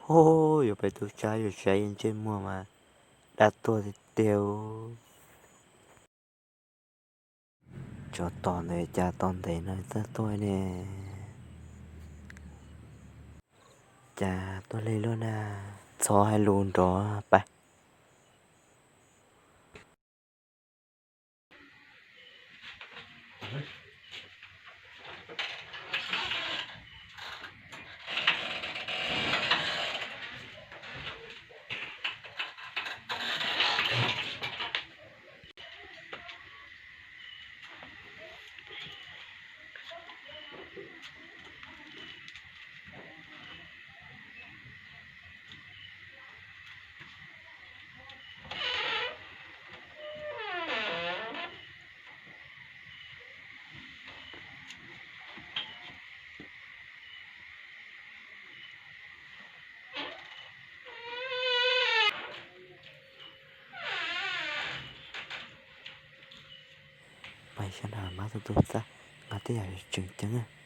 Ub, yuav pais tu tsab yuav saib ntsej muag mas dab tuag tiag tiag. Tsov tom ntawd cas tos ntev no txawj tuaj ne? Cas tuaj lig luaj na? Txhob hais lus nrov pais. Pais sab nrad mas tus tub txaj nqa tej yam tseem ceeb.